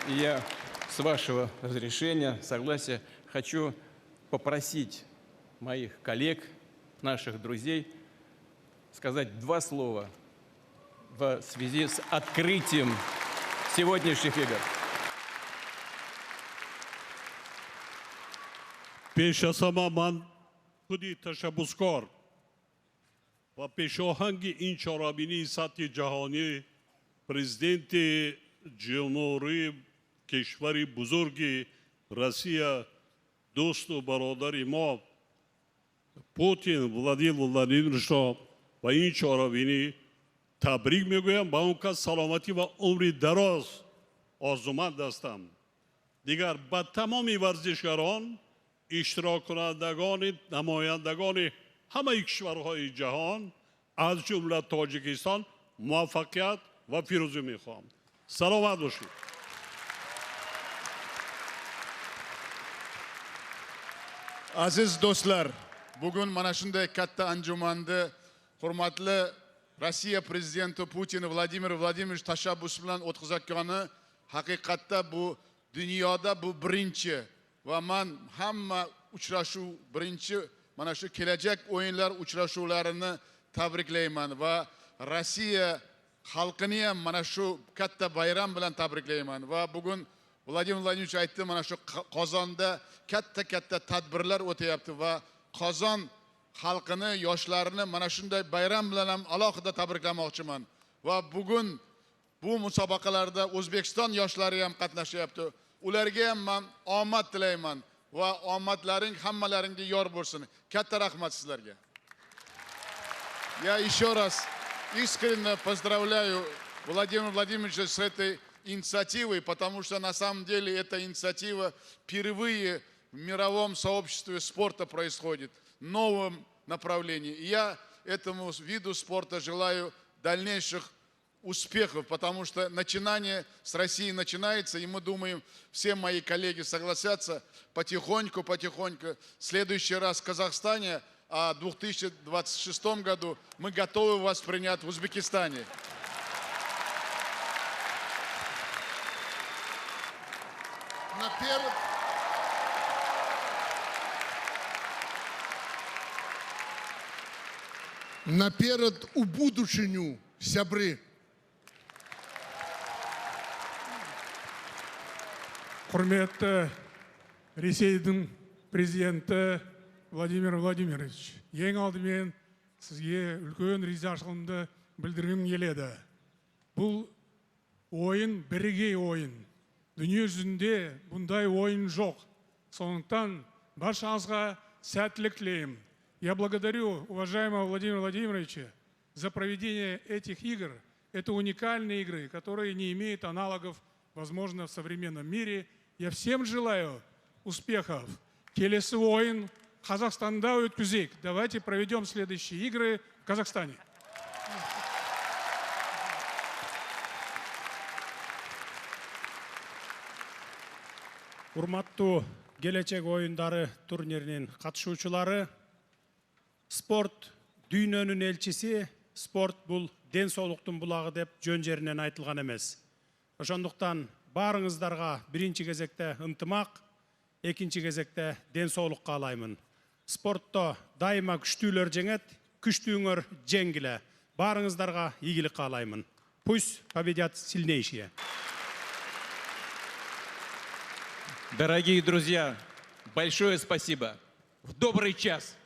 И я, с вашего разрешения, согласия, хочу попросить моих коллег, наших друзей, сказать два слова в связи с открытием сегодняшних игр. Пеш аз ҳама ман худи ташаббускор ва пешоҳанги ин чорабинии сатҳи ҷаҳонӣ, президенти ҷумҳурии кишвари бузурги Россия, дӯсту бародари мо Путин Владимир Владимировичро ба ин чорабинӣ табрик мегӯям, ба он кас саломатӣ ва умри дароз орзуманд ҳастам. Дигар ба тамоми варзишгарон, иштироккунандагони намояндагони ҳамаи кишварҳои ҷаҳон, аз ҷумла Тоҷикистон, муваффақият ва пирӯзӣ мехоҳам. Саломат бошед. Aziz do'stlar, bugun mana shunday katta anjumanda hurmatli Rossiya prezidenti Putin Vladimir Vladimirovich tashabbusi bilan o'tkazayotgani haqiqatda bu dunyoda bu birinchi va man hamma uchrashuv, birinchi mana shu Kelajak o'yinlar uchrashuvlarini tabriklayman va Rossiya xalqini ham mana shu katta bayram bilan tabriklayman. Va bugun Vladimir Vladimirovich aytdi, mana shu Qozonda katta katta tadbirlar o'tyapti va Qozon xalqini, yoshlarini mana shunday bayram bilan ham alohida tabriklamoqchiman. Va bugun bu musobaqalarda O'zbekiston yoshlari ham qatnashyapti. Ularga ham man omad tilayman va omadlaring hammalaringga yor bo'lsin. Katta rahmat sizlarga. Я еще раз искренне поздравляю Владимира Владимировича с этой инициативой, потому что на самом деле эта инициатива впервые в мировом сообществе спорта происходит, в новом направлении. И я этому виду спорта желаю дальнейших успехов, потому что начинание с России начинается, и мы думаем, все мои коллеги согласятся, потихоньку, потихоньку, в следующий раз в Казахстане, а в 2026 году мы готовы вас принять в Узбекистане. Наперад у будучыню, сябры! Құрметті Ресейдің президенті Владимир Владимирович, ең алдымен сізге үлкен ризашылығымды білдіргім келеді. Бұл ойын бірегей ойын. Дүние жүзінде бұндай ойын жоқ. Сондықтан баршаңызға сәттілік тілеймін. Я благодарю уважаемого Владимира Владимировича за проведение этих игр. Это уникальные игры, которые не имеют аналогов, возможно, в современном мире. Я всем желаю успехов. Келесі ойын Қазақстанда өткізейік. Давайте проведем следующие игры в Казахстане. Урматтуу Келечек оюндары турниринин катышуучулары, спорт дүйнөнүн элчиси, спорт бул ден соолуктун булагы деп жөн жеринен айтылган эмес. Ошондуктан баарыңыздарга биринчи кезекте ынтымак, экинчи кезекте ден соолук каалаймын. Спортто дайыма күчтүүлөр жеңет, күчтүүңөр жеңгиле. Баарыңыздарга ийгилик каалаймын. Пусть победят сильнейшие. Дорогие друзья, большое спасибо. В добрый час.